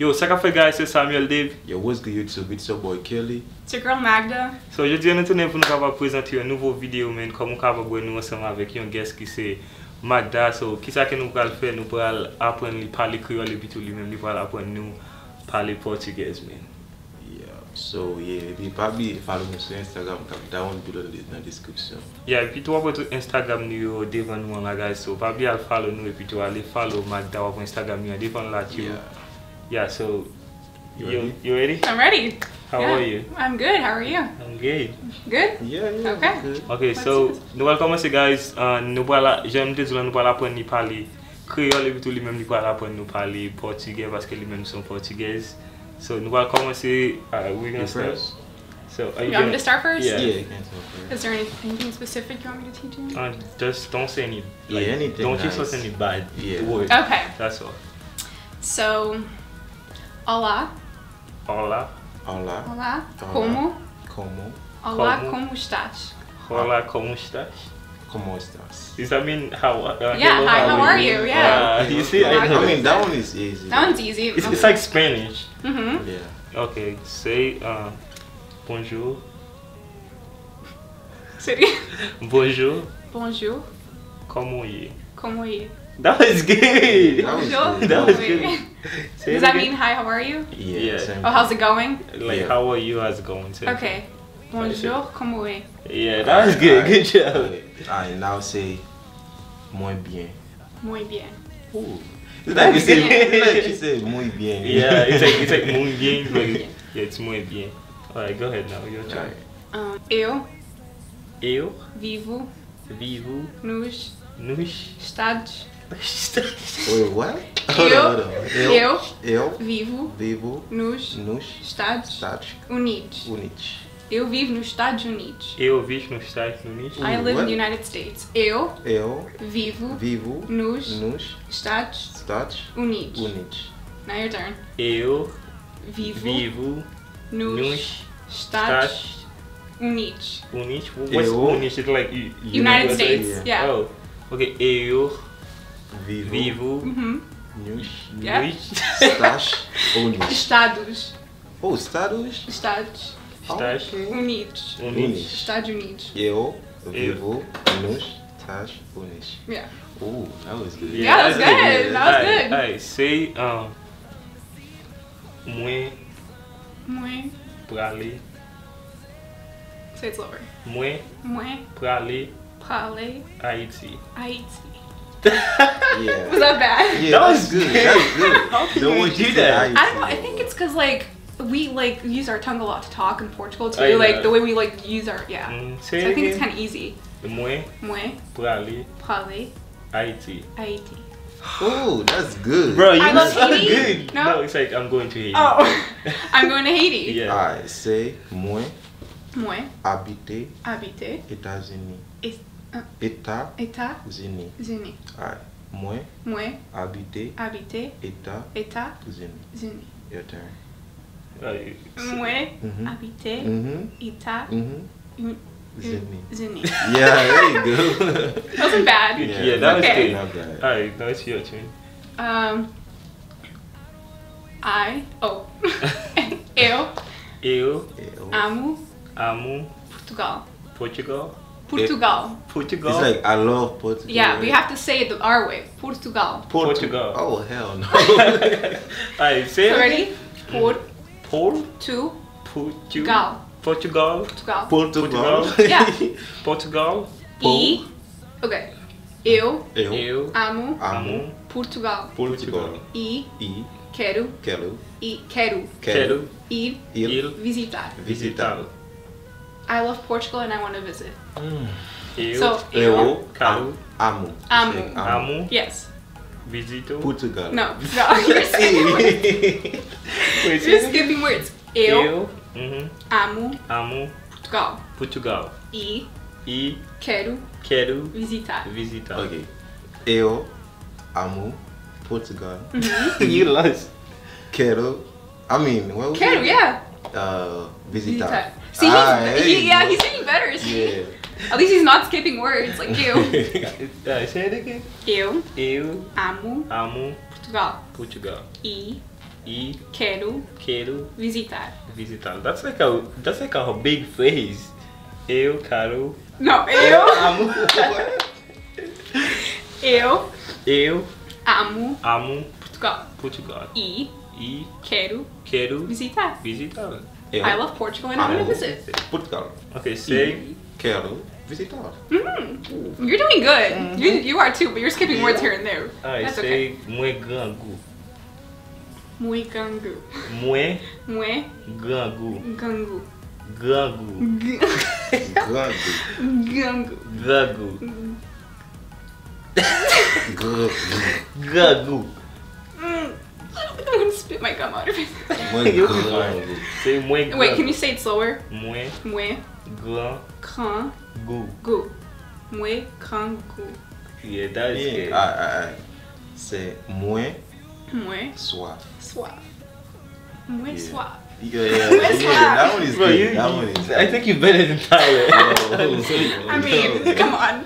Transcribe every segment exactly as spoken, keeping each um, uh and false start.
Yo, sa k ap fèt, guys? Se Samuel Dave. Yo, what's good, YouTube? It's your boy Kelly. It's your girl Magda. So, jodi a nou tounen pou nou kapab prezante yon nouvo videyo, men kòm ou kapab wè, nou ansanm avèk yon guest ki se Magda. So, kisa ke nou pral fè? Nou pral aprann li pale kreyòl, epi tou li menm li pral aprann nou pale pòtigèz, men. Yeah. So, yeah, epi pa bliye follow nou sou Instagram k ap down below nan description. Yeah, epi tou w ap wè tout Instagram nou yo devan nou an la, guys. So, pa bliye al follow nou, epi tou ale follow Magda, w ap wè Instagram nou an devan la tou. Yeah. Yeah, so, you ready? You ready? I'm ready. How yeah. are you? I'm good. How are you? I'm good. Good? Yeah, yeah. Okay. Good. Okay, so nou pral kòmanse, guys. Uh, nou pral, jan m te di w la, nou pral aprann li pale kreyòl, epi tou li menm li pral aprann nou pale pòtigè, paske li menm se yon pòtigèz. So, nou pral kòmanse. Uh, we gonna start. So, are you, you want me to start first? Yeah. Yeah, you can start first. Is there any, anything specific you want me to teach you? Uh, just don't say any, like, yeah, anything don't nice. Just say any bad yeah. Word. Okay. That's all. So, Olá. Olá. Olá. Olá. Como? Como? Olá, como estás? Olá, como estás? Como estás? Does that mean how? Uh, yeah, hello, hi, how, how are you? Yeah. Uh, you see, I, I mean that one is easy. That one's easy. It's, it's like Spanish. Mm-hmm. Yeah. Okay, say uh, bonjour. City. Bonjour. Bonjour. Koman w ye? Koman w ye? That was good. Bonjour. That was good. Does that mean hi, how are you? Yeah. Oh, how's it going? Like, how are you? How's it going? Too? Okay. Bonjour, koman w ye? Yeah, that was good. Good job. Alright, now say mwen byen. Muy bien. Ooh. It's like you say, it's like you say muy bien. Yeah, it's like, it's like muy bien, but yeah, it's muy bien. Alright, go ahead now. Your turn. Um, eu. Eu. Vivo. Vivo. Nos. Nos. Estados. Wait, what? Hold on, hold on. Eu. Eu. Eu. Vivo. Vivo. Nos. Nos. Estados. Estados. Unidos. Unidos. Eu vivo nos Estados Unidos. Eu vivo nos Estados Unidos. I live in the United States. Eu. Eu. Vivo. Vivo. Nos. Nos. Estados. Estados. Unidos. Unidos. Now your turn. Eu. Vivo. Vivo. Nos. Nos. Estados. Unidos. Unidos? What's Unidos? It's like United States. Yeah. Oh. Okay. Eu. Vivo. Vivo. Uhum. Nos. Yeah. Nos. Estados. Unidos. Estados. Oh, Estados? Estados. Estados. Okay. Unidos. Unidos. Estados Unidos. Eu vivo nos Estados Unidos. Yeah. Ooh, that was good. Yeah, that was good. That was good. Alright, say, um, mwen. Mwen. Prale. Say it slower. Mwen. Mwen. Prale. Prale. Ayiti. Ayiti. Yeah. Was that bad? Yeah, that was good. That's good. How can you do that? I don't know. I think it's because, like, we, like, use our tongue a lot to talk in Portugal too. Like, the way we, like, use our, yeah. Mm, so I think it's kind of easy. Mwen. Mwen. Prale. Prale. Ayiti. Ayiti. Oh, that's good. Bro, you I love Haiti. Good. No? No, it's like I'm going to Haiti. Oh, I'm going to Haiti. Yeah. Alright, say mwen. Mwen. Abite. Abite. Etazini. Eta. Eta. Zini. Zini. Alright. Mwen. Mwen. Abite. Abite. Eta. Eta. Zini. Zini. Your turn. Mwen. Abite. Eta. Zini. Zini. Yeah, there you go. That wasn't bad. Yeah, yeah, that was okay. Good. Not bad. Alright, now it's your turn. Um, I. Oh. Eu. Eu. Amo. Amo. Portugal. Portugal. Portugal. Portugal. It's like I love Portugal. Yeah, we have to say it our way. Portugal. Portugal. Oh hell no. Alright, say it. So ready? Por. Por. Tu. Portugal. Portugal. Portugal. Portugal. Yeah. Portugal. E. Okay. Eu. Eu. Amo. Amo. Portugal. Portugal. E. E. Quero. Quero. E quero. Quero. Ir. Ir. Visitar. Visitar. I love Portugal and I want to visit. Mm. Eu. So, eu. Eu. Quero. Amo. Amo. Amo. Yes. Visito. Portugal. No. No. You're skipping. You're skipping words. Eu. Eu. Uhum. Amo. Amo. Portugal. Portugal. E. E. Quero. Quero. Visitar. Visitar. Ok. Eu amo Portugal. Uhum. You lost. Quero. I mean, what was Quero, it? Yeah. Uh, visitar. Visitar. See, ah, he's, he, yeah, he's doing better. See? Yeah. At least he's not skipping words like you. Uh, say it again. Eu. Eu. Amo. Amo. Portugal. Portugal. E. I. Quero. Quero. Visitar. Visitar. That's like a that's like a big phrase. Eu quero. Não, eu. Amo. Eu. Eu amo. Amo. Portugal. Portugal. E. E. Quero. Quero. Visitar. Visitar. Eu I love Portugal and I want to visit. Portugal. Okay, say. Quero visitar. Mm. You're doing good. You, you are too, but you're skipping words here and there. Ai, That's say okay. Mwen grangou. Mwen grangou. Mwen Mwen grangou. grangou. Grangou. G- Grangou. Grangou. Grangou. Grangou. Grangou. Mm. I'm gonna spit my gum out of it. Mwen You'll be fine. Grangou. Say mwen grangou. Wait, can you say it slower? Mwen Mwen grangou. grangou. Mwen grangou. Yeah, that is Yeah, good. Alright, alright. Se mwen Mwen swaf. swaf. Mwen Yeah. swaf. Yeah, yeah, Mwen yeah, swaf. That one is Bro, good. you, That one is I think you better than Tyler. I mean, come on.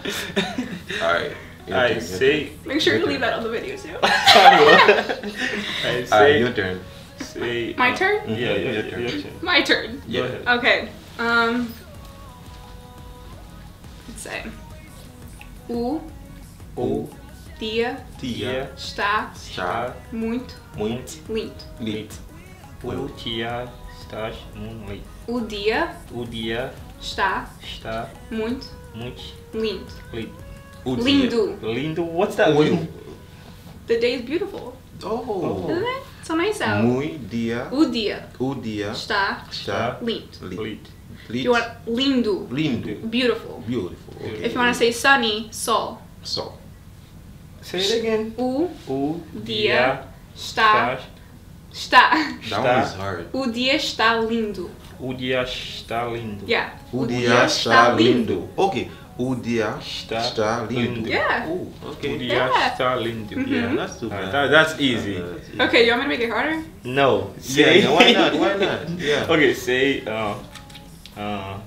Alright. Your I turn, your say. turn. Make sure you Your leave turn. that on the video too. I Alright, your turn. Say. My turn? Yeah, yeah, Your yeah, turn. your turn. My turn. Go Yeah. ahead. Okay. Um. Let's say. O O. dia Dia. Está. Está. Muito. Muito. Lindo. Lindo. O dia está muito lindo. O dia O dia está está muito muito lindo. lindo. O dia. Lindo. Lindo? What's that mean? Lindo. The day is beautiful. Oh. Isn't it? So nice out. Muy dia. O dia O dia. Está. Está. Lindo. Lindo. Lindo. If you want lindo. Lindo. Beautiful. Beautiful. Okay. If you want to say sunny, sol. So. Say it again. O O dia está. Está. That one is hard. O dia está lindo. O dia está lindo. Yeah. O dia está lindo. Okay. O dia Está está lindo. lindo. Yeah. Oh, O okay. dia Yeah. está lindo. Yeah, that's too bad. Alright, that, that's easy. That's easy. Okay, you want me to make it harder? No. Yeah, yeah, why not? Why not? Yeah. Okay, say uh, uh,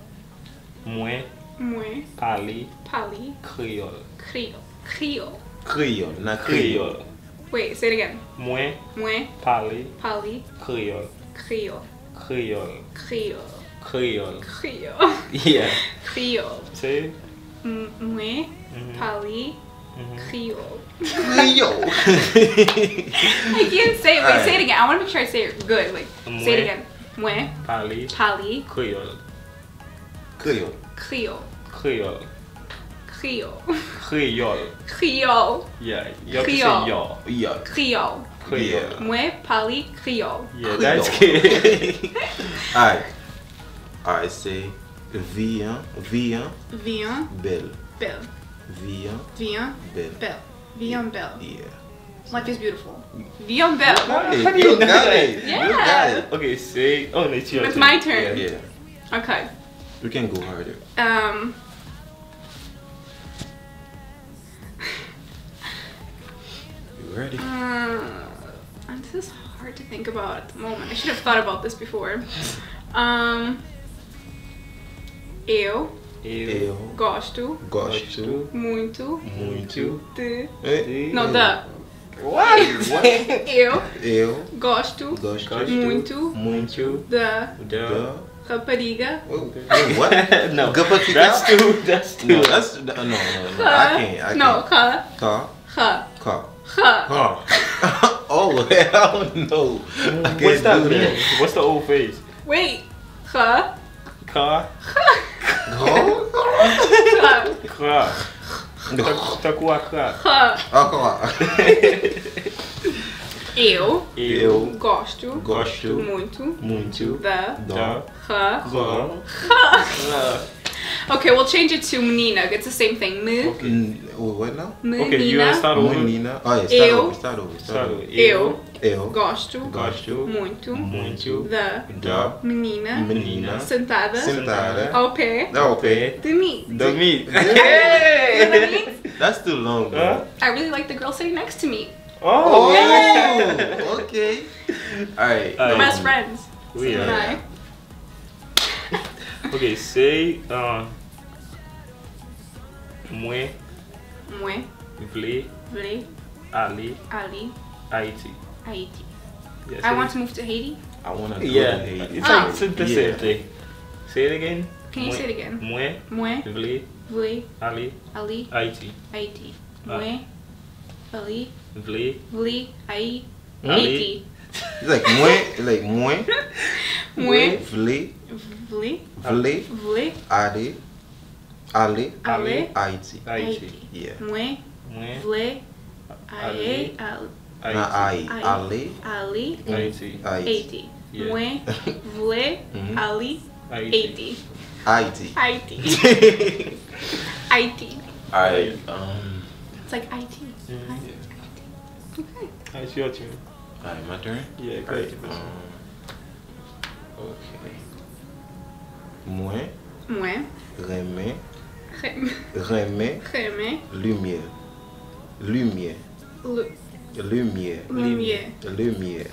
mwen Mwen pale pale kreyòl. Kreyòl. Kreyòl. Kreyòl, nan kreyòl. Kreyòl. Wait, say it again. Mwen Mwen pale pale kreyòl. Kreyòl. Kreyòl. Kreyòl. Kreyòl. Kreyòl. Yeah. Kreyòl. Say. M- Mwen Mhm. pale Mhm. Kreyòl. Kreyòl. I can't say it. Wait, Alright. Say it again. I want to make sure I say it good. Like, say it Mwen again. Mwen pale pale kreyòl. Kreyòl. Kreyòl. Kreyòl. Kreyòl. Kreyòl. Kreyòl. Yeah, you have to say yo. Yeah. Kreyòl. Kreyòl. Mwen pale kreyòl. Yeah, Kreyòl. That's good. Alright. Alright, say vi an, vi an Vi an bèl. bèl. Vi an Vi an bèl. bèl. Vi an bèl. Yeah. Life is beautiful. Vi an bèl. Got it. How do you You know got that? it. You Yeah. got it. Okay, say. Oh, no, it's your It's turn. My turn. Yeah. Okay. You can go harder. Um. You ready? Uh, and this is hard to think about at the moment. I should have thought about this before. Um. Eu Eu Eu gosto gosto muito muito de. Eh, Não, da. What? Eu Eu gosto gosto muito muito da Da da. rapariga. Oh, wait, what? No, Rapariga? That's too. That's too. No, that's no, no, no, no. I can't. I Não, can't. Ra. Tá. Ra. Tá. Ra. Tá. Oh, hell no. I What's can't that do mean? that. What's the old phrase? Wait. Ra. Ka. Oh? Ra. Kra. Ta- Takou akra. Ra. Encore. Eu Eu gosto Gosto muito muito da da ra. Go. Ra. Okay, we'll change it to menina. It's the same thing. Me, Mm, oh, what now? Okay, you wanna menina. Start over? Menina. Oh, yeah, Eu. Start over. Start Start over. over. Eu Eu Gosto gosto muito muito da da menina menina sentada sentada ao pé ao pé de mim. de mim. You know what I mean? That's too long, bro. Huh? I really like the girl sitting next to me. Oh. Oh, okay. Alright. Alright. Best friends. We Sim, are. Vai. Okay, say uh, mwen Mwen vle vle ale ale Ayiti. Ayiti. I want to move to Haiti. I want to go to Haiti. It's like, it's the same thing. Say it again. Can you say it again? Mwen vle ale Ayiti. Ayiti. Mwen vle ale Ayiti. It's like mwen, like mwen vle, vle, vle ale, ale Ayiti. Ayiti. Yeah. Mwen vle ale, ale, ale, ale Ayiti. Ayiti. Mwen vle ale Ayiti. Ayiti. Ayiti. Ayiti. Alright, um, it's like I T. Mm-hmm. Ayiti. Okay. Alright, it's your turn. Alright, my turn? Yeah, go ahead. Alright, um, okay. Mwen, mwen renmen, renmen, renmen limyè. Limyè. Limyè. Limyè. Limyè.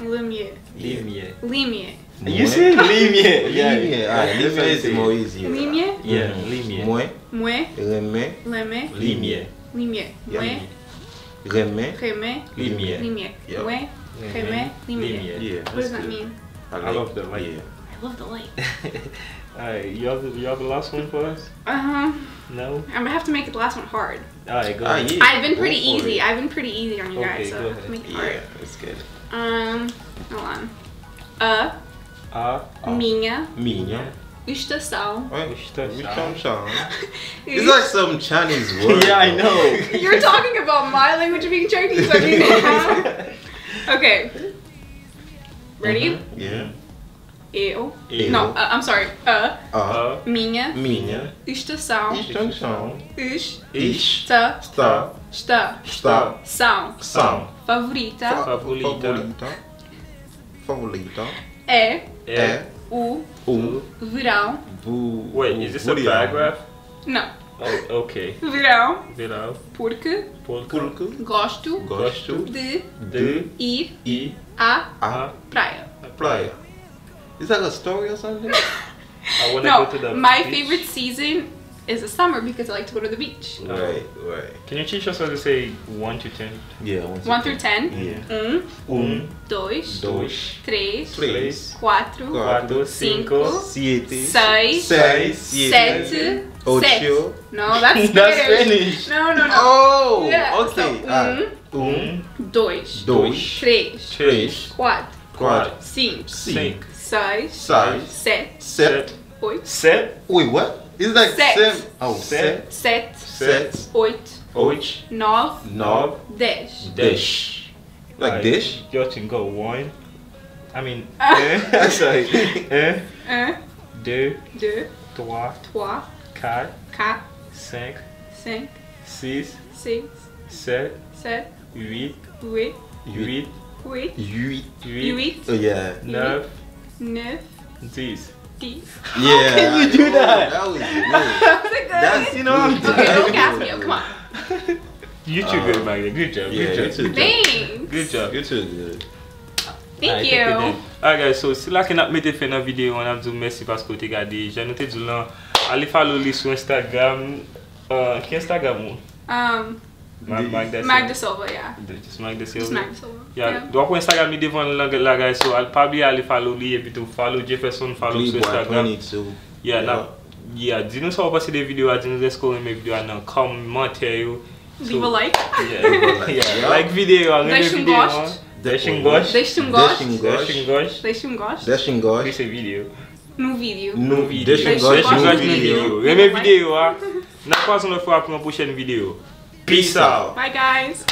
Limyè. Limyè. You say limyè. Yeah. Limyè. Ah, limyè is more easier. Limyè? Yeah, limyè. Mwen, mwen renmen, renmen limyè. Limyè. Mwen renmen, renmen limyè. Limyè. Mwen renmen limyè. What does that mean? I love the light. I love the light. Alright, you have the, you have the last one for us? Uh-huh. No? I'm gonna have to make the last one hard. Alright, go ahead. I've been pretty easy. I've been pretty easy on you guys, so I have to make it hard. Yeah, it's good. Um, hold on. A, a, minha, minha estação. What? Estação. It's like some Chinese word. Yeah, I know. You're talking about my language being Chinese. I mean, okay. Ready? Yeah. Eu. Eu. No, uh, I'm sorry. A, a, minha, minha estação. Estação. Esta, esta, estação. Favorita. Favorita. Favorita. É, é o, o verão. Wait, is this a paragraph? Não. Oh, okay. Verão. Verão. Porque, porque gosto, gosto de, de ir, ir à, à praia. Praia. Is that a story or something? I wanna go to the beach. No, my favorite season is the summer because I like to go to the beach. Right, right. Can you teach us how to say one to ten? Yeah, one to ten. One through ten? Yeah. Um, um, dois, dois, três, três, quatro, quatro, cinco, cinco, sete, seis, seis, sete, sete, ocho. Sete. No, that's Spanish. That's Spanish. No, no, no. Oh, yeah, okay. So, um, um, dois, dois, três, três, quatro, quatro, cinco, cinco, seis, seis, sete, sete, oito. Sete. Wait, what? It's like sete. Seven. Oh, sete. Sete. Sete. Oito. Oito. Nove. Nove. Dez. Dez. Like dish? Your thing go one. I mean, un. Sorry. Un. Un. Deux. Deux. Trois. Trois. Quatre. Quatre. Cinq. Cinq. Six. Six. Sept. Sept. Huit. Huit. Huit. Huit. Huit. Huit. Oh, yeah. Neuf. Neuf. Dix. Dix. Yeah. How can you do that? That was good. That's good. You know what I'm saying? Okay, don't gas me up. Come on. You too good, Magda. Good job. Good job. Thanks. Good job. You too good. Thank you. Alright, guys, so, sila ke n ap mete fen nan videyo an, n ap di w mèsi paske w te gade. Jan nou te di w lan, ale follow li sou Instagram. Uh, ki Instagram ou? Um, Magda Silva. Magda Silva, yeah. Just Magda Silva. Just Magda Silva. Yeah. W ap wè Instagram li devan l la, guys, so pa bliye ale follow li, epi tou follow Jefferson, follow sou Instagram. Yeah, n ap, yeah, di nou sa w panse de videyo a, di nou èske w renmen videyo a nan kòmantè yo. Leave a like. Yeah, like videyo a, renmen videyo a. Deixa um gosto. Deixa um gosto. Deixa um gosto. Deixa um gosto. Deixa um gosto. Deixa um gosto. Deixa um gosto. Deixa um gosto. No vídeo. No vídeo. Deixa um gosto. Deixa um gosto no vídeo. Renmen videyo a. N ap kwaze yon lòt fwa pou yon pwochèn videyo. Peace out. Bye, guys.